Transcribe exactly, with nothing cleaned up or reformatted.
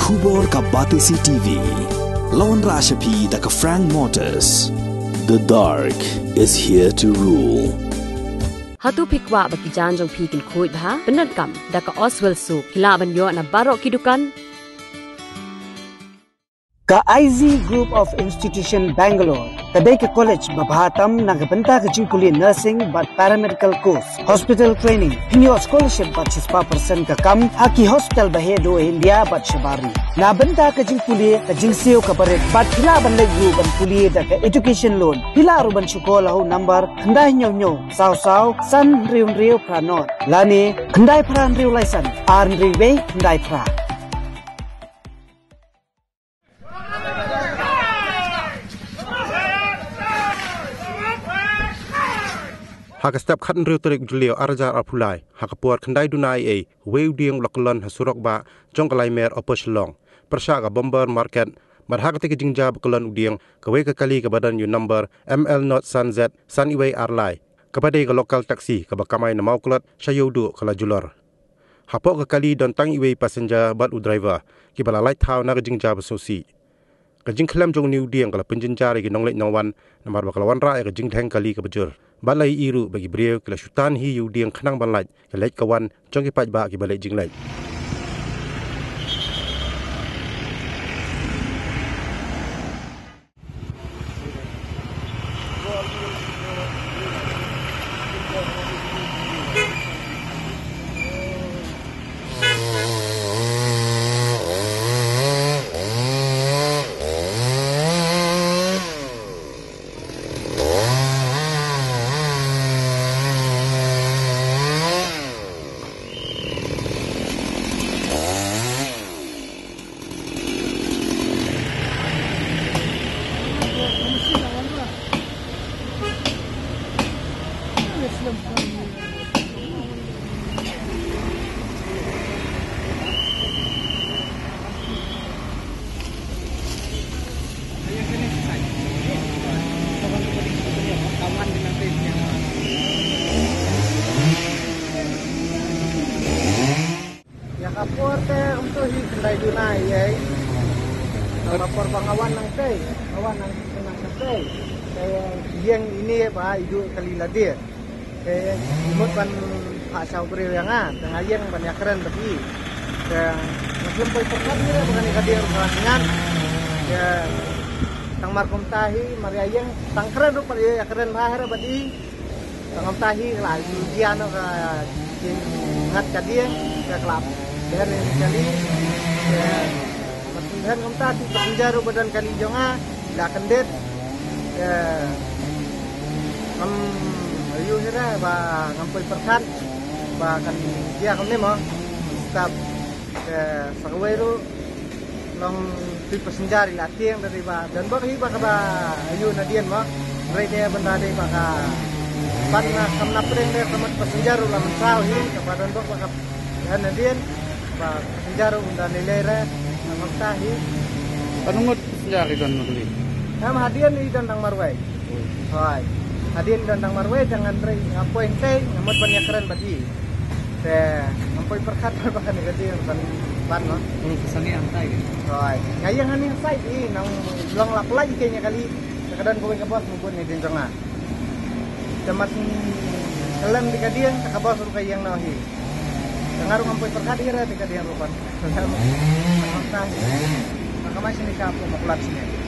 Khubor ka Batesi T V. La wanrah sha phi da ka Frank Motors. The dark is here to rule. Hato phi kwah ba ki jaiñ jong phi kin khuid bha? Pyndonkam da ka Oswell Soap. Phi lah ban ïoh na baroh ki dukan. Ka I Z Group of Institution Bangalore ka dei ka college ba bha tam na ka bynta ka jingpule nursing bad paramedical course, hospital training. Phin ïoh scholarship bad shispah percent ka kam ha ki hospital ba heh duh India bad shabar ri. Na bynta ka jingpule, ka jingsiew kaba rit bad phi lah ban leit ruh ban pule da ka education loan. Phi lah ruh ban shu call ha u number khyndai hynñiew hynñiew saw saw san hynriew hynriew phra nod lane khyndai phra hynriew lai san ar hynriew wei khyndai phra. Ha ka step khathynriew tarik u Jylliew arhajar arphew lai, ha ka por khyndai duna eiei, uwei u dieng u la kyllon ha surok bah jong ka laimer Upper Shillong, pyrshah ka Bomber Market. Bad ha katei ka jingjia ba kyllon u dieng, kawei ka kali kaba don ïa u number M L nod san Z san uwei ar lai, kaba dei ka local taxi kaba kamai na Mawklot sha Ïewduh ka la julor. Hapoh ka kali don tang iwei passenger bad u driver, kiba la lait thaw na ka jingjia ba sngewsih. Ka jingkhlem jong une u dieng ka la pynjynjar ïa ki nongleit nongwan, namar ba ka la wanrah ïa ka jingdheng kali kaba jur. Bad la ïohi ruh ba ki briew ki la shu tan hi ïa u dieng khnang ban lait ka leit ka wan jong ki paidbah kiba leit jingleit. Ïa ka por te kumto hi khyndai duna eiei. Ka por ba nga wan nangtei, nga wan nang nangtei. Te ïeng ine ba iduh kali lade. Te mut ban phah sha u briew ïa nga, te nga ïeng ban ïakren bad i. Te nga khlem poi pyrkhat ïa ba kane ka dieng ruh ka ngat. Te tang mar kumta hi mar ïa ïeng tang kren ruh pat ïakren bha hi bad i. Tang kumta hi ka la ju jia noh ka jingngeit ka dieng, ka la dei ne kali. Te mar kum dei kumta, ki passenger ruh ba don kali jong nga la kyndit. Te ngam ïohi re ba ngam poi pyrkhat ba kan jia kumne mo. Stop. Te sa kawei ruh long tui passenger i la tieng da dei ba don bok hi ba kaba ïoh nadien mo. Hynrei ne ban da dei ba ka pan na kam na pdeng de ka mat passenger ruh la mynsaw hi kaba don bok ba ka nadien ba passenger ruh ban da lei lei re na kam ta hi. Pan ngut passenger i don mo kali. Em hadien i don tang marwei. Hoi. Hadien don tang marwei, te ngan rei, nga poi hangtei, nga mut ban ïakren bad i. Te ngam poi pyrkhat ba kane ka dieng ban ban mo. Hoi. Nga ïeng hangne ha side i, nang long la pynlait i kane kali. Te ka don kawei ka bos mubun ne dien jong nga. Te mar shu khlem di ka dieng, te ka bos ruh ka ïeng noh hi. Te nga ruh ngam poi pyrkhat hi re di ka dieng ruh ban. Ka mai shane ka poi Mawklot shane.